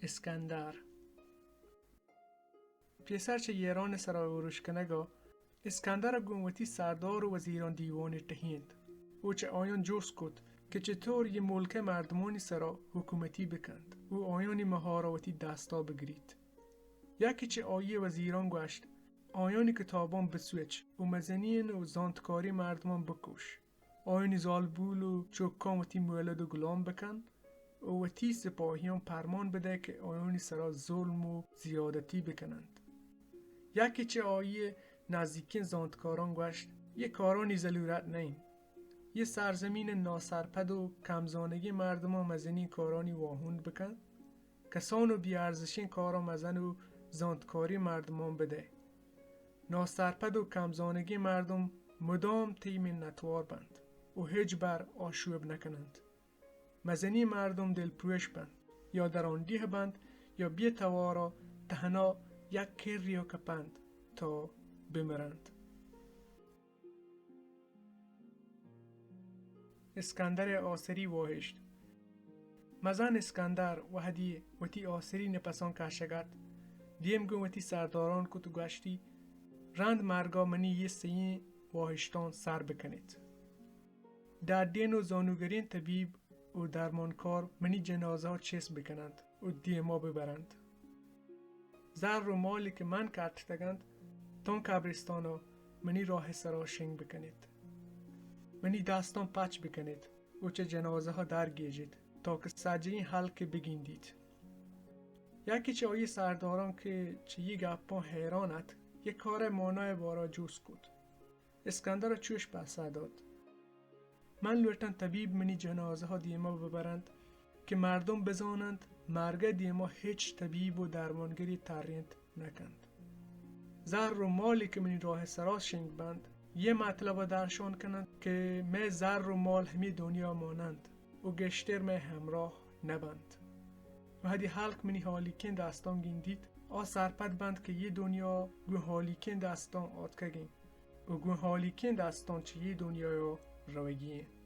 اسکندر۔ پیسر چہ ایران ءِ سرا اورش کنگ ءَ اسکندر ءَ گوں وتی سردار ءُ وزیراں دیوانے ٹہینت ءُ چہ آیاں جست کت کہ چطور اے ملک ءِ مردمانی سرا حکومتی بکنت ءُ آیانی مہارا وتی دستا بگریت۔ یکے چہ آئی ءِ وزیراں گوشت، آیانی کتاباں بسوچ ءُ مزنیں ءُ زانتکاریں مردماں بکش۔ آیانی زالبول ءُ چکاں وتی مولد ءُ گلام بکن ءُ وتی سپاہیاں پرمان بدئے کہ آیانی سرا ظلم ءُ زیادتی بکننت۔ یکے چہ آئی ءِ نزیکیں زانتکاراں گوشت، اے کارانی ضلورت نہ انت۔ اے سرزمین ءِ ناسرپد ءُ کمزانگیں مردماں مزنیں کارانی واہند بکن، کسان ءُ بے ارزشیں کاراں مزن ءُ زانتکاریں مردماں بدئے۔ ناسرپد ءُ کمزانگیں مردم مدام تئی منتوار بنت ءُ ہچبر آشوب نکننت۔ مزنیں مردم دلپروش بنت یا درانڈیہ بنت یا بے توارا تہنا یک کریا کپنت تا بمرنت۔ اسکندر ءِ آسری واہشت۔ مزن اسکندر وہدی وتی آسری نپساں کشگ ات، دیم گوں وتی سرداراں کت ءُ گوشتی، رند مرگا منی اے سئیں واہشتاں سر بکنیت۔ ڈڈیں ءُ زانوگریں طبیب ءُ درمانکار منی جنازہ ءَ چست بکننت ءُ دیما ببرنت۔ زر ءُ مالے کہ من کٹتگ انت، تاں قبرستان ءَ منی راہ ءِ سرا شنگ بکنیت۔ منی دستاں پچ بکنیت ءُ چہ جنازہ ءَ درگیجیت، تاکہ سجہیں ہلک بگندیت۔ یکے چہ آئی ءِ سرداراں کہ چہ اے گپاں حیران ات، اے کار ءِ مانا ءِ بارا جست کت۔ اسکندر ءَ چوش پسہ دات، من لوٹاں طبیب منی جنازہ ءَ دیما ببرنت کہ مردم بزاننت مرگ ءِ دیما ہچ طبیب ءُ درمانگرے ترینت نہ کنت۔ زر ءُ مالے کہ منی راہ ءِ سرا شنگ بنت، اے مطلب ءَ درشان کننت کہ مئے زر ءُ مال ہمے دنیا ماننت ءُ گیشتر مئے ہمراہ نہ بنت۔ وہدے ہلک منی ہالیکیں دستاں گندیت، آ سرپد بنت کہ اے دنیا گوں ہالیکیں دستاں آتکگ انت ءُ گوں ہالیکیں دستاں چہ اے دنیایا روگی انت۔